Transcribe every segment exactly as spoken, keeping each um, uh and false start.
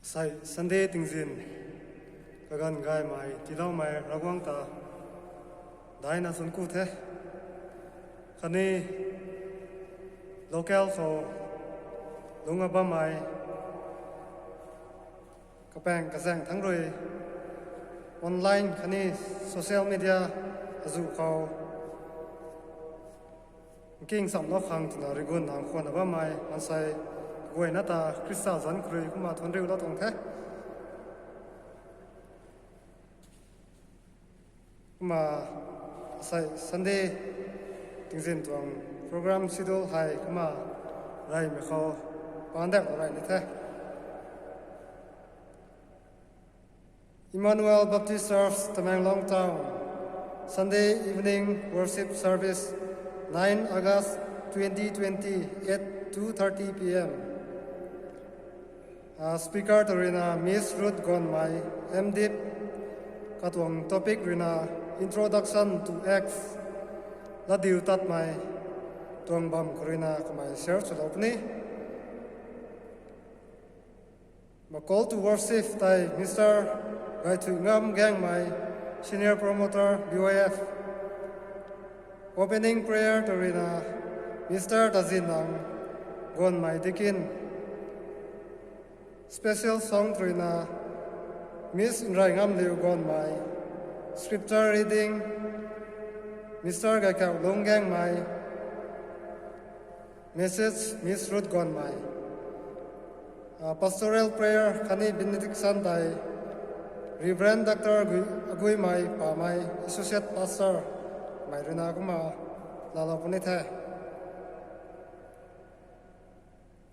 Asei Sunday tingzin kaganv gaymei tiiloumei Ravguangc ta daihna thuanc ku the. Khatni local khou lungc a bammei kapaeng kazaeng thangc rui online khatni social media azuh khou nking chamlou khang twna rigun nang khwanna bammei maansei guayna ta Khrista zanc khou rui kumna thuanc riulou tuang the. Kumna asei Sunday tingzin tuang program schedule hei kumna reymei khou paandaklou rey ni the. Emmanuel Baptist Church, Tamenglong Town, Sunday evening worship service, nine August twenty twenty, at two thirty P M. Ah, speaker tw ruina Miss Ruth Gonmei, M.Div, katuang topic ruina Introduction to Acts, Latdiutatmei tuang bam khou ruina kamei share swlou puni. Ma call to worship tei Mister Gaithuingam Gaengmei, Senior Promoter, B Y F. Opening prayer tw ruina Mister Tazinang Gonmei, Deacon. Special song tw ruina Miss Nraingamliu Gonmei. Scripture reading, Mister Gaikaulung Gaengmei. Message, Miss Ruth Gonmei. Ah, pastoral prayer khatni benediction tei Reverend Doctor Agui-, Aguimei Pamei, Associate Pastor, mei ruina kumna laalou puni the.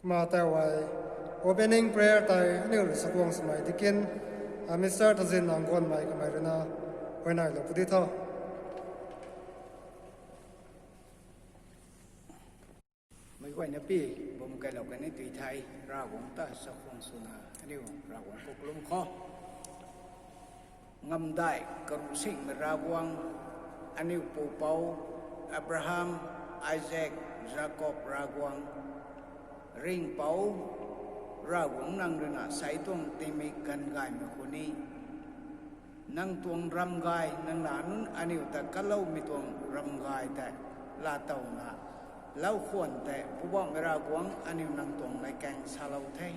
Kumna tau hei opening prayer tei aniu rui sakuang swmei Deacon, ah, Mister Tazinang Gonmei kamei ruina huayneylou pudi tho. Meic guayna pi, bam kailou kani tui thei, Ravguangc ta sakhwang swna aniu Ravguangc khou kalum khou. Ngamdaih karuhsingmei Ravguangc, aniu pupouc, Abraham, Isaac, Jakob Ravguangc, ringhpouc Ravguangc nang ruina sei tuang tingmik ganv gaymei khou ni nang tuang ramgay, nang nac nunc aniu ta kaloumei tuang ramgay tei laatowna, laukhwan tei Poubauhmei Ravguangc aniu nang tuang latkaeng salou the.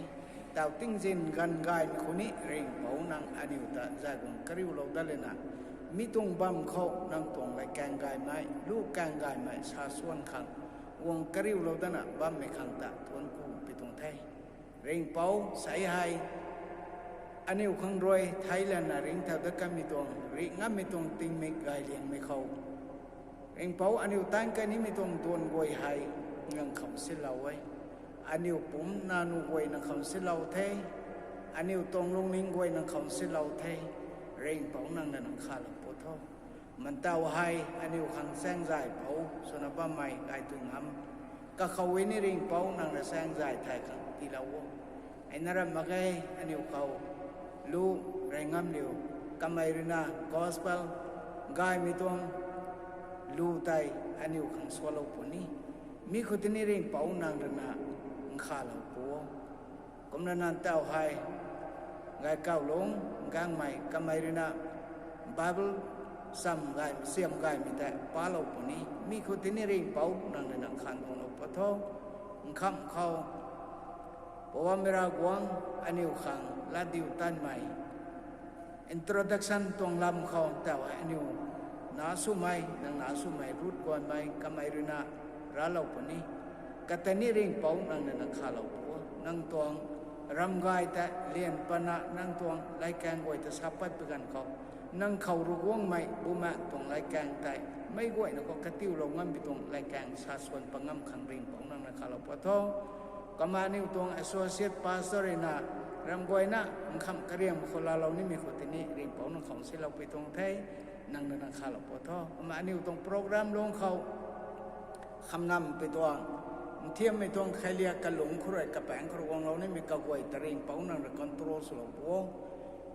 Tau tingzin ganv gaymei khou ni ringhpouc nang aniu ta zay guang kariulou dat lana, mi tuang bam khou nang tuang latkaeng gaymei, lu kaeng gaymei sa swan khang guang kariulou datna bammei khang ta thuanc ku pi tuang the. Ringhpouc sei hei aniu khang rui theic lana ringcthau dat kanmei tuang, rih ngammei tuang tingmik gayliangmei khou, ringhpouc aniu taanc kanimei tuang duan guay hei nang khou silou e. Aniu pumc nac nuh guay nang khou silou the. Aniu tuang lungning guay nang khou silou the. Ringhpouc nang na nang khalou pu tho. Mantau hei aniu khang saengzay pou swna bammei Gaithuingam, kakhou e ni ringhpouc nang na saengzay thay khang tiilou o. Ai na ram mak ge, aniu khou lu rey ngam liu, kamei ruina gospel gaymei tuang lu tei aniu khang sualou puni. Mi khou tini ringhpouc nang ruina nkhalou pu o. Kumna nang tau hei Gaikaulung Gaengmei, kamei ruina Bible cham gay, siam gaymei tei palou puni. Mi khou tini ringhpouc nang ruina nkhan guanglou pu tho. Nkham khou Poubauhmei Ravguangc aniu khang latdiutatmei introduction tuang lam khou tau hei aniu nac swmei, nang nac swmei Ruth Gonmei, kamei ruina raclou puni. Kata ni ringhpouc nang na nang khalou pu o. Nang tuang ramgay ta lian pana nang tuang latkaeng guay ta sa pat pi ganv khou, nang khou Ravguangcmei Bumaengh tuang latkaeng tei meic guayna khou katiulou ngam pi tuang latkaeng sa swan pat ngam khang ringhpouc nang na khalou pu tho. Kumna aniu tuang associate pastor ruina ram guayna nkham kariam khou laalou nimei khou tini ringhpouc nang khou silou pi tuang the, nang na nang khalou pu tho. Kumna aniu tuang program lung khou khamnam pi tuang, nthiammei tuang khailiak kalung khou rui kapaengc khou rui guanglou nimei kaguay ta ringhpouc nang rui control swlou pu o.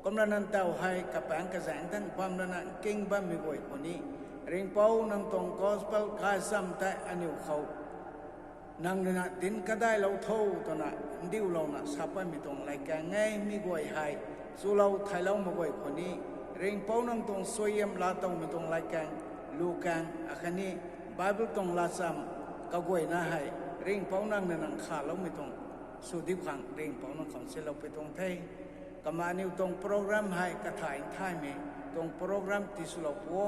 Kumna nang tau hei kapaengc kazaeng thangc bam lana nking bammei guay khou ni, ringhpouc nang tuang gospel gaychamv tei aniu khou nang rui na dinc kadailou tho twna ndiulouna sa patmei tuang latkaeng e. Mi guay hei chulou theilou mak guay khou ni, Ringhpouc nang tuang suaihiam laatowmei tuang latkaeng, lukaeng akhatni Bible tuang latcham kaguayna hei Ringhpouc nang na nang khaloumei tuang sw diu khang Ringhpouc nang khang silou pui tuang the. Kumna aniu tuang program hei kathay nthaymei tuang program tiswlou pu o.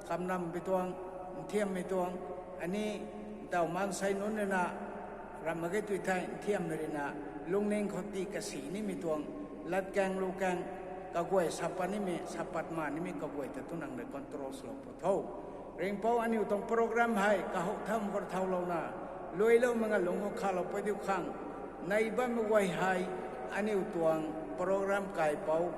Kamnam pui tuang, nthiammei tuang, ani ntaw maansei nunc rui na ram mak ge tui thei nthiammei rui na lungning khou ti kasi nimei tuang latkaeng lukaeng kaguay sa pat nimei, sa pat ma nimei kaguay ta tu nang rui control swlou pu tho. Ringhpouc aniu tuang program hei kahou tham khou thaulouna, luailoumei nga lung khou khalou pui diu khang, nei bammei guay hei aniu tuang program kaipouc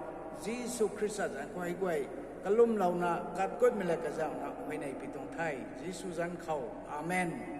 Jisu Khrista zanc khou hei guay kalumlouna kat kutmei le kazauhna huayney pui tuang the. Jisu zanc khou. Amen.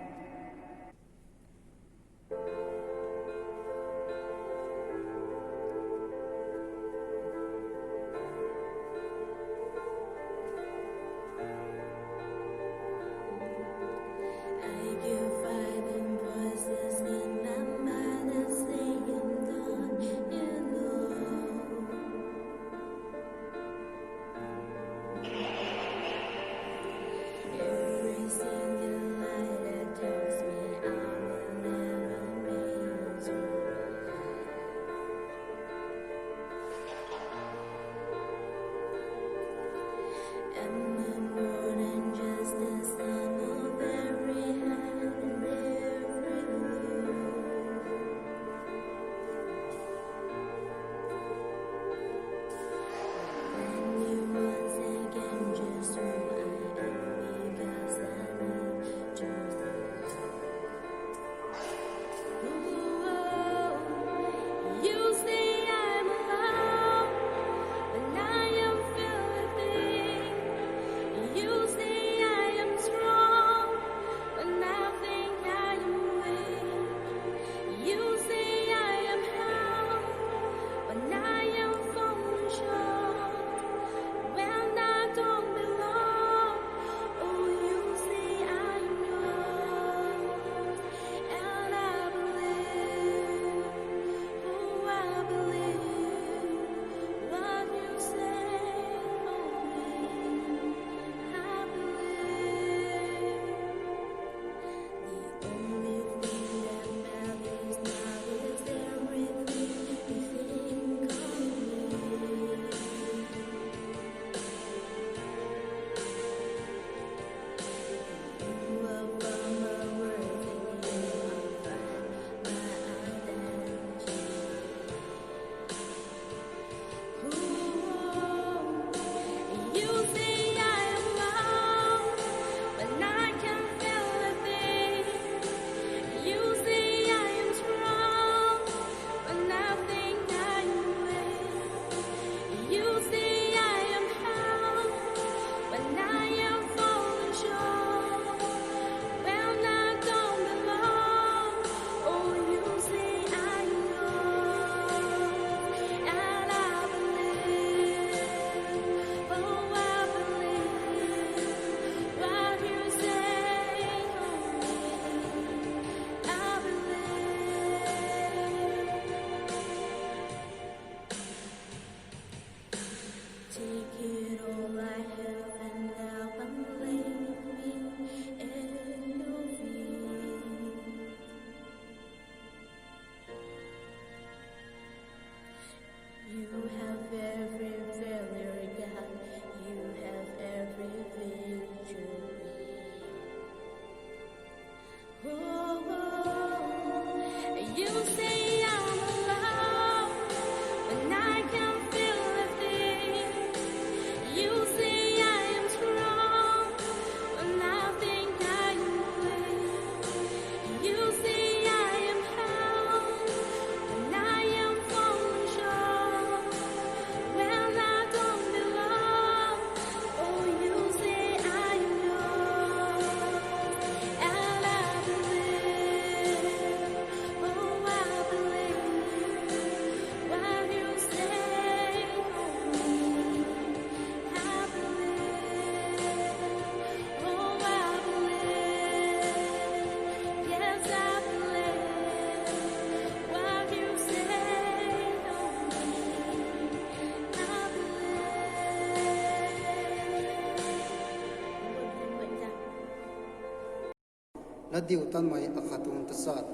Latdiutatmei akhat tuang tachat.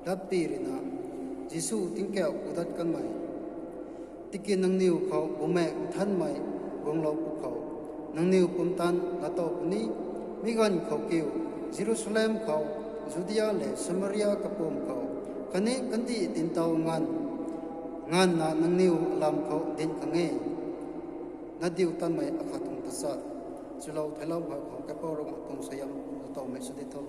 Latpy rui na, Jisu tingkauh kudat kanmei. Tiki nangniw khou Bumaengh Nthanmei guanglou pwkhou, nangniw pumtan latow puni. Mi ganv khou kiu, Jerusalem khou, Judia lev Samaria kapwm khou, khatni kandih dinhtaw nganv, nganvna nangniw lam khou dinc khang e. Latdiutatmei akhat tuang tachat. Chulou theilou hei khou Kaipouc Ravguangc tuang suaihiam latowmei sw di tho.